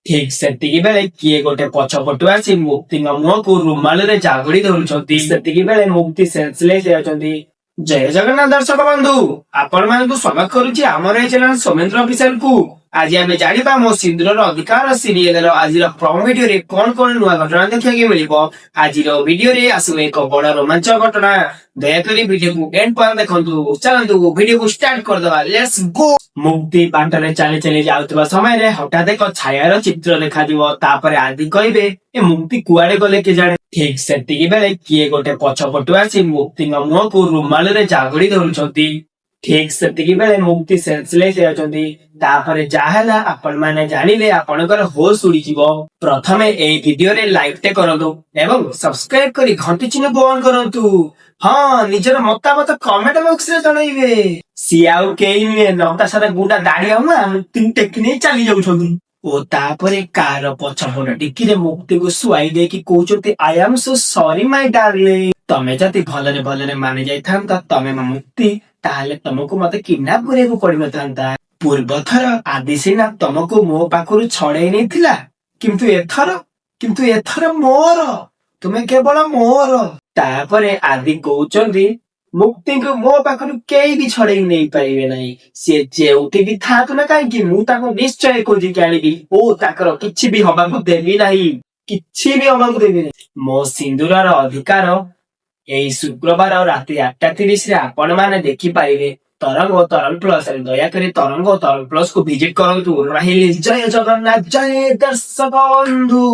ଠିକ ସେତିକି ବେଳେ କିଏ ଗୋଟେ ପଛପଟୁ ଆସି ମୁକ୍ତିଙ୍କ ମୁହଁକୁ ରୁମାଲରେ ଜାବୁଡି ଧରୁଛନ୍ତି। ସେତିକି ବେଳେ ମୁକ୍ତି ସେନ୍ସଲେସ୍ ହେଇଯାଉଛନ୍ତି। ଜୟ ଜଗନ୍ନାଥ ଦର୍ଶକ ବନ୍ଧୁ, ଆପଣ ମାନଙ୍କୁ ସ୍ୱାଗତ କରୁଛି ଆମର ଏଇ ଚ୍ୟାନେଲ ସୌମେନ୍ଦ୍ର ଅଫିସିଆଲ କୁ। ଆଜି ଆମେ ଜାଣିବା ମୋ ସିନ୍ଦୁରର ଅଧିକାର ସିରିଏଲ ର ଆଜିର ପ୍ରମୋ ଭିଡିଓରେ କଣ କଣ ନୂଆ ଘଟଣା ଦେଖିବାକୁ ମିଳିବ। ଆଜିର ଭିଡିଓରେ ଆସିବ ଏକ ବଡ ରୋମାଞ୍ଚକ ଘଟଣା। ଦୟାକରି ଭିଡିଓକୁ ଏଣ୍ଡ ପର୍ଯ୍ୟନ୍ତ ଦେଖନ୍ତୁ। ଚାଲନ୍ତୁ, ଭିଡିଓକୁ ଷ୍ଟାର୍ଟ କରିଦବା। Let's go. ମୁକ୍ତି ବାଟରେ ଚାଲି ଚାଲି ଯାଉଥିବା ସମୟରେ ହଠାତ୍ ଏକ ଛାୟାର ଚିତ୍ର ଦେଖାଯିବ। ତାପରେ ଆଦି କହିବେ, "ଏ ମୁକ୍ତି କୁଆଡେ ଗଲେ କେଜାଣି?" ଠିକ ସେତିକି ବେଳେ କିଏ ଗୋଟେ ପଛପଟୁ ଆସି ମୁକ୍ତିଙ୍କ ମୁହଁକୁ ରୁମାଲରେ ଜାବୁଡି ଧରୁଛନ୍ତି। ଠିକ ସେତିକି ବେଳେ ମୁକ୍ତି ସେନ୍ସଲେସ୍ ହେଇଯାଉଛନ୍ତି। ତାପରେ ଯାହା ହେଲା, ଆପଣ ମାନେ ଜାଣିଲେ ଆପଣଙ୍କର ହୋସ୍ ଉଡିଯିବ। ପ୍ରଥମେ ଏଇ ଭିଡିଓରେ ଲାଇକ୍ ଟେ କରନ୍ତୁ ଏବଂ ସବସ୍କ୍ରାଇବ କରି ଘଣ୍ଟି ଚିହ୍ନକୁ ଅନ୍ କରନ୍ତୁ। ହଁ, ନିଜର ମତାମତ କମେଣ୍ଟ ବକ୍ସ ରେ ଜଣାଇବେ। ସିଏ ଆଉ କେହି ନୁହେଁ, ନତାଶାର ଗୁଣ୍ଡା ଦାଢିଆ ନା ମୁକ୍ତିକୁ ଟେକି ନେଇ ଚାଲି ଯାଉଛନ୍ତି ଓ ତାପରେ କାର ପଛପଟ ଡିକିରେ ମୁକ୍ତିକୁ ଶୁଆଇ ଦେଇକି କହୁଛନ୍ତି, "I am so sorry, my darling. ତମେ ଯଦି ଭଲରେ ଭଲରେ ମାନି ଯାଇଥାନ୍ତ ତମେ ମୋ ମୁକ୍ତି, ତାହେଲେ ତମକୁ ମତେ କିଡନାପ କରିବାକୁ ପଡିନଥାନ୍ତା। ପୂର୍ବ ଥର ଆଦି ସିନା ତମକୁ ମୋ ପାଖରୁ ଛଡେଇ ନେଇଥିଲା, କିନ୍ତୁ ଏଥର ମୋର, ତୁମେ କେବଳ ମୋର।" ତାପରେ ଆଦି କହୁଛନ୍ତି, "ମୁକ୍ତିଙ୍କୁ ମୋ ପାଖରୁ କେହି ବି ଛଡେଇ ନେଇପାରିବେ ନାହିଁ। ସିଏ ଯେଉଁଠି ବି ଥାଆନ୍ତୁ ନା କାହିଁକି, ମୁଁ ତାଙ୍କୁ ନିଶ୍ଚୟ ଖୋଜିକି ଆଣିବି ଓ ତାଙ୍କର କିଛି ବି ହବାକୁ ଦେବି ନାହିଁ, କିଛି ବି ହବାକୁ ଦେବି ନାହିଁ।" ମୋ ସିନ୍ଦୁରର ଅଧିକାର ଏଇ ଶୁକ୍ରବାର ରାତି 8:30ରେ ଆପଣ ମାନେ ଦେଖିପାରିବେ ତରଙ୍ଗ ଓ ତରଙ୍ଗ ପ୍ଲସ। ଦୟାକରି ତରଙ୍ଗ ଓ ତରଙ୍ଗ ପ୍ଲସ କୁ ଭିଜିଟ କରନ୍ତୁ। ରହିଲି, ଜୟ ଜଗନ୍ନାଥ, ଜୟ ଦର୍ଶକ ବନ୍ଧୁ।